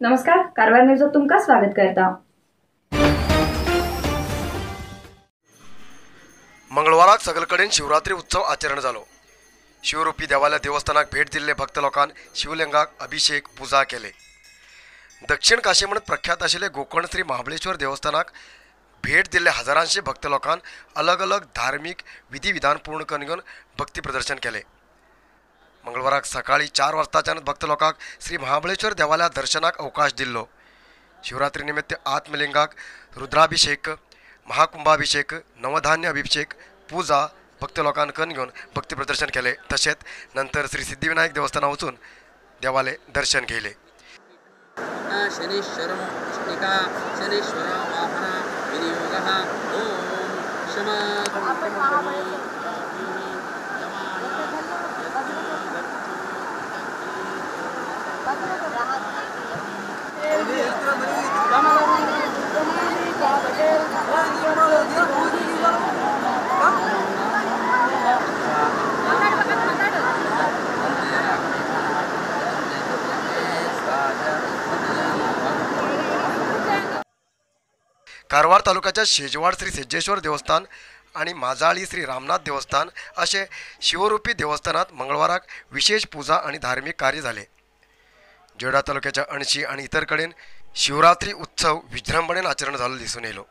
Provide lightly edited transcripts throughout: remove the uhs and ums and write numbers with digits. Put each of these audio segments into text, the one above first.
नमस्कार, कारवार न्यूजात तुमकां स्वागत करता। मंगळवाराक सगळकडेन शिवरात्री उत्सव आचरण जालो। शिवरूपी देवाल्या देवस्थानाक भेट दिल्ले भक्त लोकान शिवलिंगाक अभिषेक पूजा केले। दक्षिण काशी म्हणून प्रख्यात आशिल्ले गोकर्ण श्री महाबळेश्वर देवस्थानाक भेट दिल्ले हजारांशे भक्त लोकान अलग अलग धार्मिक विधिविधान पूर्ण करून घेवन भक्ती प्रदर्शन केले। मंगळवाराक सकाळी 4 वाजताच्यान भक्त लोकांक श्री महाबळेश्वर देवाल्या दर्शनाक अवकाश दिल्लो। शिवरात्री निमित्त आत्मलिंगाक रुद्राभिषेक, महाकुंभाभिषेक, नवधान्य अभिषेक, पूजा भक्त लोकांक करून घेवन भक्ती प्रदर्शन केले। तशेंच नंतर श्री सिद्धिविनायक देवस्थाना वचून देवाले दर्शन घेतले। कारवार तालुक्याच्या शेजवाड श्री सिद्धेश्वर देवस्थान आणि माजाळी श्री रामनाथ देवस्थान असे शिवरूपी देवस्थानात मंगळवाराक विशेष पूजा आणि धार्मिक कार्य झाले। जोडा तालुक्याच्या अणशी आणि इतर कडेन शिवरात्री उत्सव विजृंभणेन आचरण झालं दिसून येलो।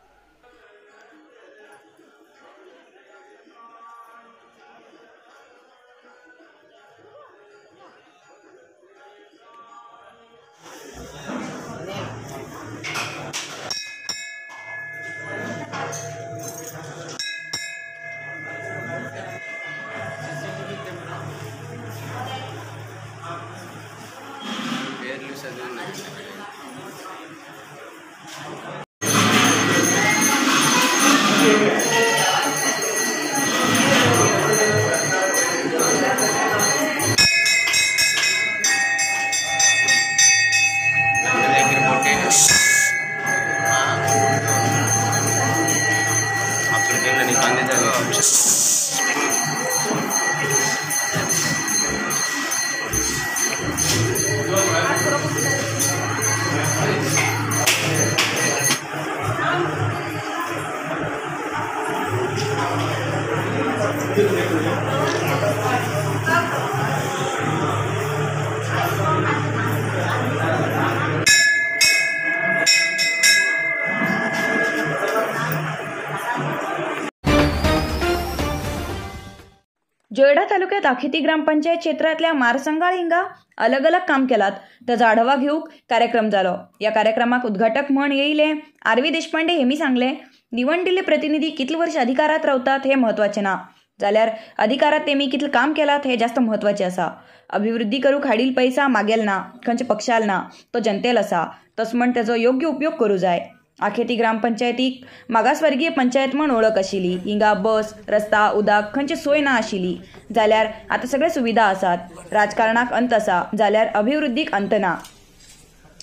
जोयडा तालुक्यात आखेती ग्रामपंचायत क्षेत्रातल्या मारसंगाळ हिंगा अलग अलग काम केलात त्याचा आढावा घेऊक कार्यक्रम झालो। या कार्यक्रमाक उद्घाटक म्हण येईले आर.व्ही. देशपांडे हेमी सांगले, निवडलेले प्रतिनिधी कितले वर्ष अधिकारात रावतात हे महत्वाचे ना, जाल्यार अधिकारात तेमी कितले काम केलात हे जास्त महत्वाचे असा। अभिवृद्धी करूक हाडील पैसा मागेल ना, खंयच्या पक्षाल ना, तो जनतेल असा, तस म्हण त्याचो योग्य उपयोग करू जाय। आखेती ग्रामपंचायतीक मागासवर्गीय पंचायत म्हण ओळख आशिल्ली, हिंगा बस, रस्ता, उदक खंयची सोय ना आशिल्ली, जाल्यार आतां सगळे सुविधा आसात। राजकारणाक अंत आसा जाल्यार अभिवृद्धीक अंत ना।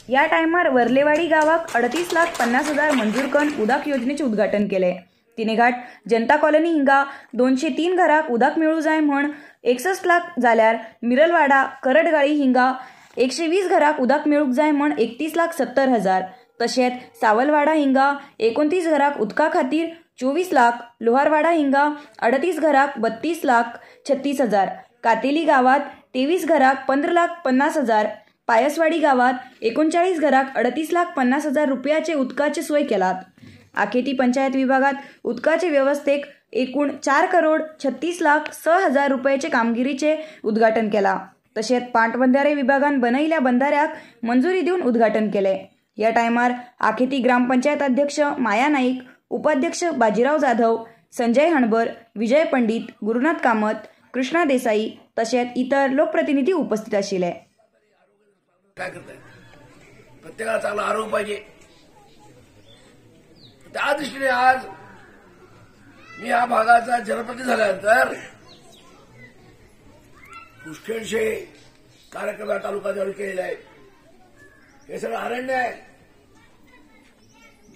ह्या टायमार वर्लेवाडी गांवाक 38,50,000 मंजूर करून उदक योजनेचे उद्घाटन केले। तिनेघाट जनता कॉलनी हिंगा 203 घराक उदक मेळू जाय म्हण 61 लाख, जाल्यार मिरलवाडा करडगाळी हिंगा 120 घराक उदक मेळूंक जाय म्हण 31,70,000, तशेंच सावलवाडा हिंगा 29 घराक उदका खातीर 24 लाख, लोहारवाडा हिंगा 38 घराक 32,36,000, कातेली गावात 23 घराक 15,50,000, पायसवाडी गावात 39 घराक 38,50,000 रुपयाचे उदकाचे सोय केलात। आखेती पंचायत विभागात उदकाचे व्यवस्थेक एकूण 4,36,06,000 रुपयाचे कामगिरीचे उद्घाटन केला। तशेंच पाटबंधारे विभागान बनयिल्ल्या बंधाऱ्याक मंजुरी दिवन उद्घाटन केले। या टायमार आखेती ग्रामपंचायत अध्यक्ष माया नाईक, उपाध्यक्ष बाजीराव जाधव, संजय हणबर, विजय पंडित, गुरुनाथ कामत, कृष्णा देसाई तशेंच इतर लोकप्रतिनिधी उपस्थित आशिल्ले। काय करताय? प्रत्येकाला चांगलं आरोग्य पाहिजे। त्या दृष्टीने आज मी या भागाचा जनप्रतिनिधी झाल्यानंतर पुष्कळशे कार्यक्रम या तालुका जवळ केलेले आहेत। हे सगळं अरण्य आहे।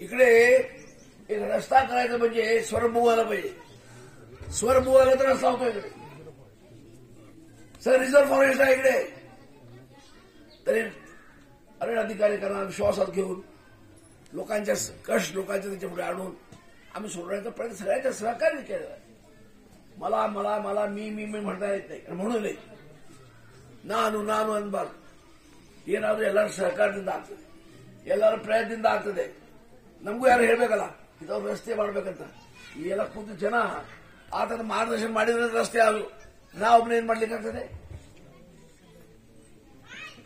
इकडे एक रस्ता करायचा म्हणजे स्वरभू आला पाहिजे। स्वरभू आला तर रस्ता होतो इकडे। सर रिझर्व्ह फॉरेस्ट आहे इकडे, तरी अरण्य अधिकाऱ्यांना विश्वासात घेऊन लोकांच्या कष्ट लोकांच्या त्यांच्या पुढे आणून आम्ही सोडवण्याचा प्रयत्न सगळ्यांच्या सहकार्य केलेला आहे. मला मला मला मी मी मी म्हणता येत नाही म्हणून नाही ನಾನು ನಾನು ಅನ್ಬಾರ್ದು. ಏನಾದರೂ ಎಲ್ಲರ ಸಹಕಾರದಿಂದ ಆಗ್ತದೆ, ಎಲ್ಲರ ಪ್ರಯತ್ನದಿಂದ ಆಗ್ತದೆ. ನಮಗೂ ಯಾರು ಹೇಳಬೇಕಲ್ಲ ಇದವ್ರು ರಸ್ತೆ ಮಾಡ್ಬೇಕಂತ. ಈ ಎಲ್ಲ ಕೂತು ಜನ ಆತನ ಮಾರ್ಗದರ್ಶನ ಮಾಡಿದ್ರೆ ರಸ್ತೆ ಅದು, ನಾವೊಬ್ಬನೇ ಏನ್ ಮಾಡ್ಲಿಕ್ಕಾಗ್ತದೆ?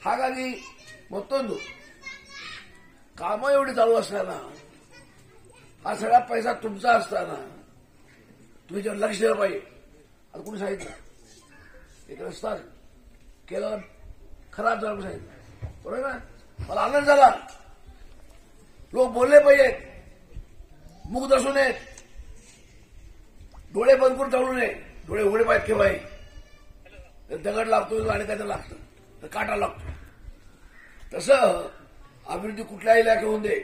ಹಾಗಾಗಿ ಮತ್ತೊಂದು कामं एवढी चालू असताना हा सगळा पैसा तुमचा असताना तुम्ही जेव्हा लक्ष दिलं पाहिजे. आता कोणी सांगितलं एक रस्ता केला खराब झाला सांगितलं, बरोबर ना? मला आनंद झाला. लोक बोलले पाहिजेत, मुग्ध असू नयेत, डोळे बंद करून चालू नये, डोळे उघडे पाहिजेत केव्हाही. दगड लागतो आणि काय लागतं तर काटा लागतो. तसं अभिवृद्धी कुठल्याही इलाके होऊन दे,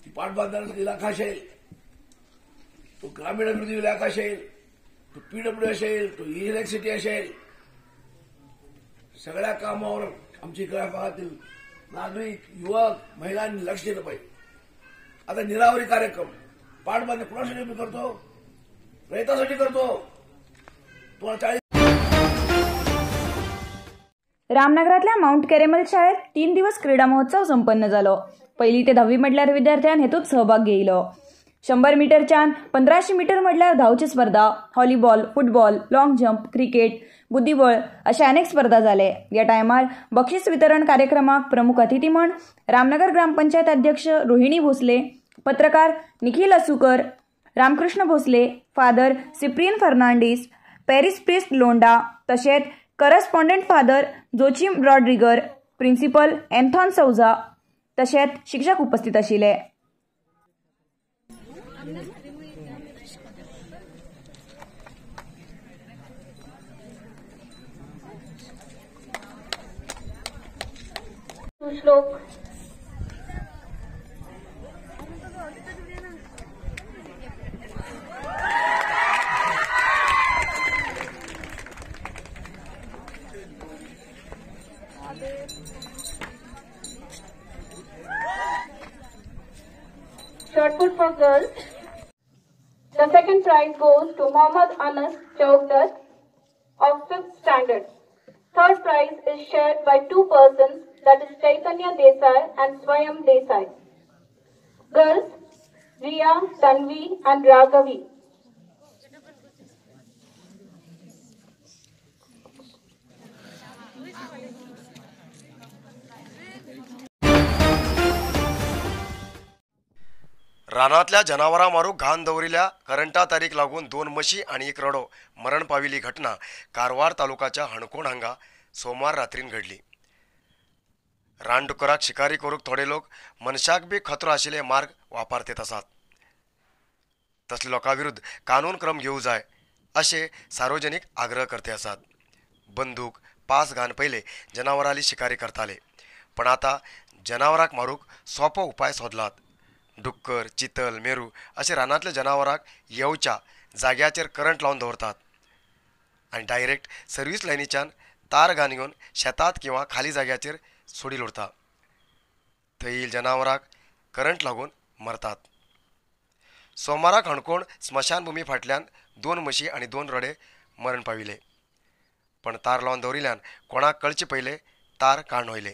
ती पाटबंधाऱ्याचा इलाका असेल, तो ग्रामीण अभिवृद्धी इलाका असेल, तो पीडब्ल्यू असेल, तो इलेक्ट्रिसिटी असेल, सगळ्या कामावर आमच्या इकडे भागातील नागरिक, युवक, महिलांनी लक्ष दिलं पाहिजे. आता निरावरी कार्यक्रम पाटबंध कुणासाठी मी करतो? रयतासाठी करतो. तुम्हाला 40 रामनगरातल्या माउंट कॅरेमल शाळेत 3 दिवस क्रीडा महोत्सव संपन्न झालो. पहिली ते 10वी मडल्यार विद्यार्थ्यान हेतूत सहभाग घेतलो. 100 मीटरच्यान 1500 मीटर मडल्यार धावची स्पर्धा, volleyball, football, long jump, cricket, बुद्धिबळ अशा अनेक स्पर्धा झाले. या टायमार बक्षीस वितरण कार्यक्रमाक प्रमुख अतिथी म्हण रामनगर ग्रामपंचायत अध्यक्ष रोहिणी भोसले, पत्रकार Nikhil Asukar, Ramkrishna Bhosale, father Cyprian Fernandes, parish priest Londa, तशेंच correspondent father Joachim Rodrigues, principal Anthon Souza तशेंच शिक्षक उपस्थित आशिल्ले. श्लोक Shot put for girls. The second prize goes to Mohammad Anas Chowkdar of 5th standard. Third prize is shared by 2 persons, that is Chaitanya Desai and Swayam Desai. Girls, Riya, Tanvi and Raghavi. रानातल्या जनावरां मारूक घाण दवरिल्ल्या करंटा तारीक लागून 2 म्हशी आनी 1 रडो मरण पाविल्ली घटना कारवार तालुकाच्या हणकोण हांगा सोमवार रात्रीन घडली. रानडुकराक शिकारी करूंक थोडे लोक मनशाक बी खतरो आशिल्ले मार्ग वापरतेत आसात. तसले लोकां विरुद्ध कानून क्रम घेवंक जाय अशें सार्वजनीक आग्रह करते आसात. बंदूक पास घाण पयले जनावरांली शिकारी करताले, पण आतां जनावरांक मारूंक सोंपो उपाय सोदलात. डुक्कर, चितल, मेरू अशे रानांतल्या जनावरांक येवच्या जाग्याचेर करंट लावन दवरतात आनी डायरेक्ट सर्वीस लायनीच्यान तार घाण घेवन शेतात किंवा खाली जाग्याचेर सोडील उरता. थंय जनावरांक करंट लागून मरतात. सोमाराक हणकोण स्मशानभूमी फाटल्यान 2 म्हशी आनी 2 रडे मरण पाविले, पण तार लावन दवरिल्ल्यान कोणाक कळचे पयले तार काण वयले.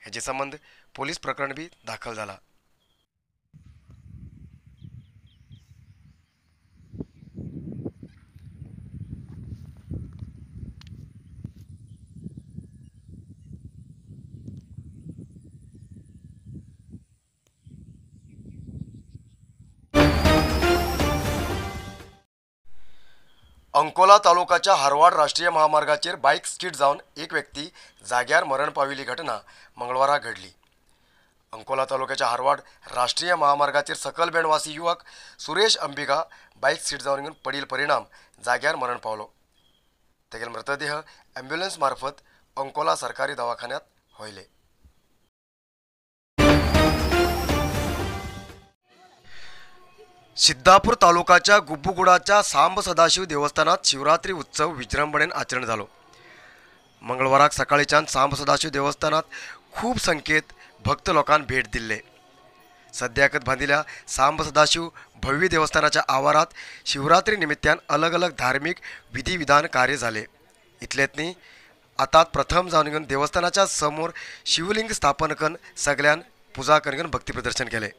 हेजे संबंद पोलीस प्रकरण बी दाखल जाला. अंकोला तालुकाच्या हारवाड राष्ट्रीय महामार्गाचेर बायक स्कीड जावन एक व्यक्ती जाग्यार मरण पाविल्ली घटना मंगळवारा घडली. अंकोला तालुक्याच्या हारवाड राष्ट्रीय महामार्गाचेर सकल बेणवासी युवक सुरेश अंबिगा बायक स्कीड जावन घेवन पडील परिणाम जाग्यार मरण पावलो. तेगेल मृतदेह ॲम्ब्युलन्स मार्फत अंकोला सरकारी दवाखान्यात व्हयले. सिद्धापूर तालुकाच्या गुब्बुगुडाच्या सांब सदाशिव देवस्थानात शिवरात्री उत्सव विजृंभणेन आचरण झालो. मंगळवाराक सकाळीच्यान सांब सदाशिव देवस्थानात खूब संख्येत भक्त लोकांक भेट दिल्ले. सद्याकच बांदिल्ल्या सांब सदाशिव भव्य देवस्थानाच्या आवारात शिवरात्री निमित्तान अलग अलग धार्मिक विधिविधान कार्य झाले. इतलेंच न्ही, आतां प्रथम जावन घेवन देवस्थानाच्या समोर शिवलिंग स्थापन करून सगळ्यान पुजा करून भक्ती प्रदर्शन केले.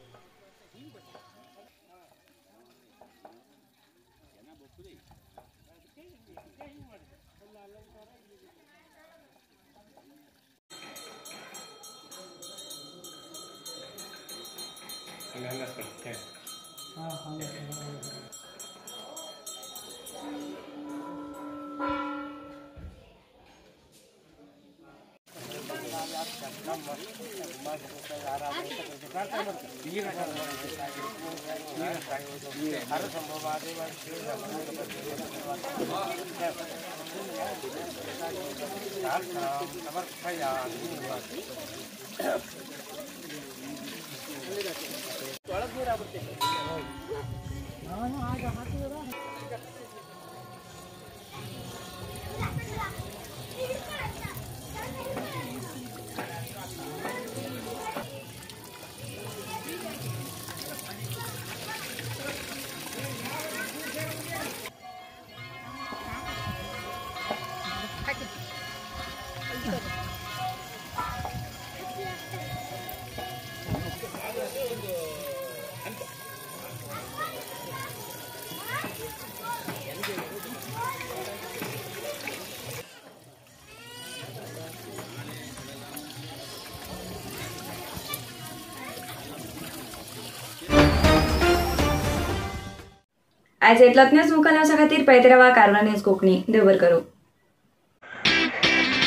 आयज इतलोच न्यूज मुखार न्यूजा खातीर पळयत रावा कारवार न्यूज कोंकणी. देव बरें करूं.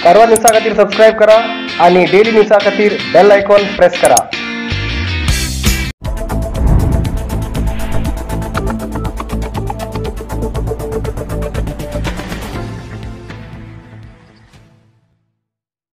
कारवार न्यूजा खातीर सबस्क्रायब करा आणि डेली न्यूजा खातीर बेल आयकॉन प्रेस करा.